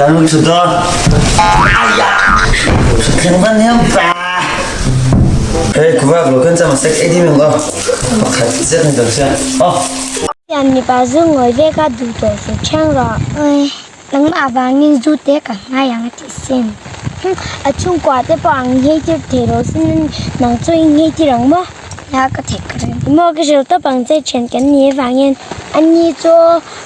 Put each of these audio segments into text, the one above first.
Tan chu dawn. Thuthleng van hiam pa. Hey kuva lo kan chama sek edi meng o. Pakhat zet ni dang sia. Oh. Tiang mipa zu ngawi ve ka duh tawh su thiang rawh. Oi, nangmah avangin zu te ka ngai ang a tih sin. A chhungkua te pawh ang nghei tir thei rawh sin nang chu i nghei tir ang maw? Nia ka theih ka ring. Maw ka hrilh tawp ang che thian kan ni avangin ani chu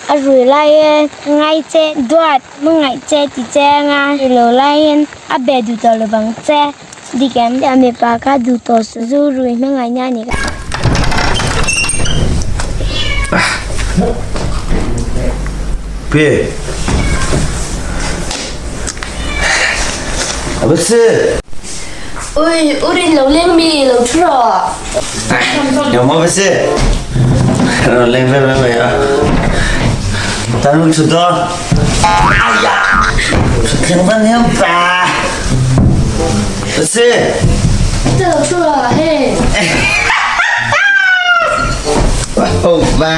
a rui lai e ngai che duat hmangaih che ti che anga rui lo laiin a be duh tawh lovang che dik em? A mipa kha duh tawh suh zu rui hmangaih nia ni ka. Pi. A va si. Ui, u rin lo leng mi lo thu rawh. Yo mo va si. Lo leng ve mai mai a. Tan lu thu dawn. Thuthleng van hiam pa. Va si. Ta lo thu rawh hei. Oh ba.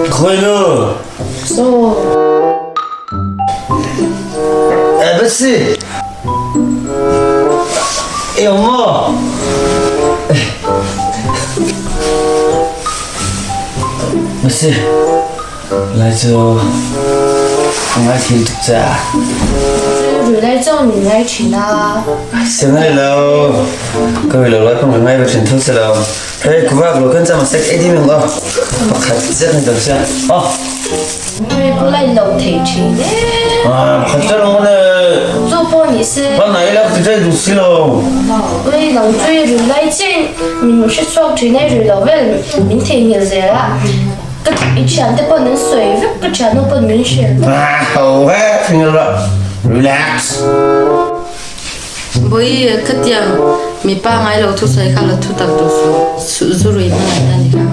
Khoi nu. So. Eh basi. Eh mo. Basi. Lai cu ngai thin tuk ca. Cu lai cu min ngai thin a. Si ngai lo. Ka lo lai pang ngai ba thin thu si lo. Hey kuva lo kan chama sek edi meng o. Pakhat zet ni dang sia. Oh. Hei ko lai lo thei thin e. Ah, pakhat zet lo ne. Chu po ni se. Pa nai la ti dai du si lo. Ui nang chui ru lai chen min hre chuak thin e ru lo vel min thei ngil zel a. Ka i thian te pawn an sawi vek ka thiannu pawn min hrilh. Ah, ho he thingil ra. Relax. Bawi khatiang mipa ngai lo thu sawi kha la thu tak duh suh. Zu rui hmangaih na ni kha.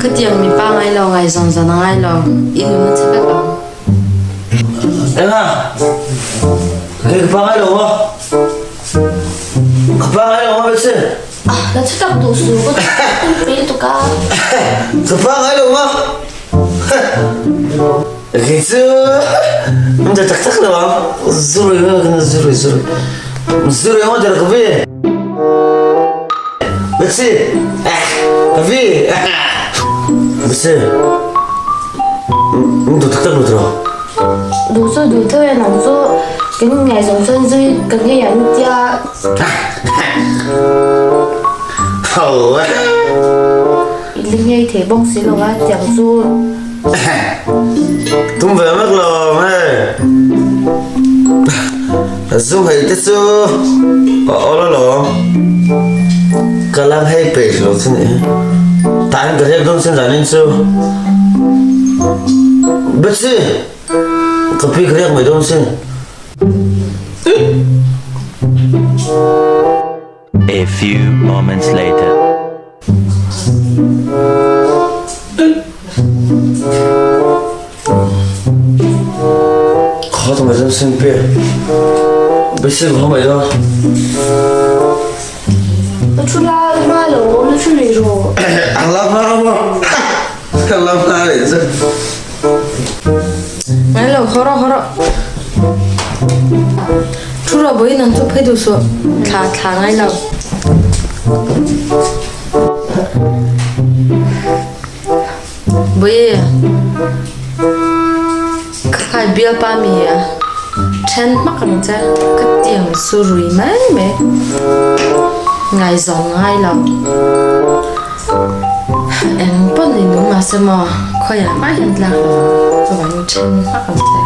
Khatiang mipa ngai lo ngai zawn zawn a ngai lo. I nun a che vek ang. Enga? Kei ka pa ngai lo maw? Ka pa ngai lo maw Betsy? Ah, la thu tak duh suh. Ka pui lutuk a. Ka pa ngai lo maw? Kei cu an da taktak lo ang. Zurui kana zurui zurui. Zurui ang der ka vi. Basi. Ka vi. Basi. Mun da taktak lo tro. Du cu du tho e nang cu kan ngai zong cun zui ka ngei an tia. Hau. I ngei the bong si lo a tiang cu. Tum ve mek lo hei. Zu hei te chu a awl alawm. Ka lang hei peih lo chu ni. Tah hin ka riak dawn sin zanin chu. Betsy, ka pi ka riak mai dawn sin. A few moments later. Khaw tu mai zam sin pe. Besi khaw mai do. Na thu la ma lo na thu ri ro. Ang lam ha mo. Ang lam ha le chu. Ngai lo horo horo. Thu ro boi nang chu phei du su. Thla thla ngai lo. Boi khai bia pa mi a then mak ang che ka tiang su rui mai mai ngai zong ngai lo. Eng pawn ni nung mahse maw khawiah mah hian tlak lo ang chuvangin then hmak ang che.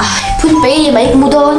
Ai phun pei mai mu dawn.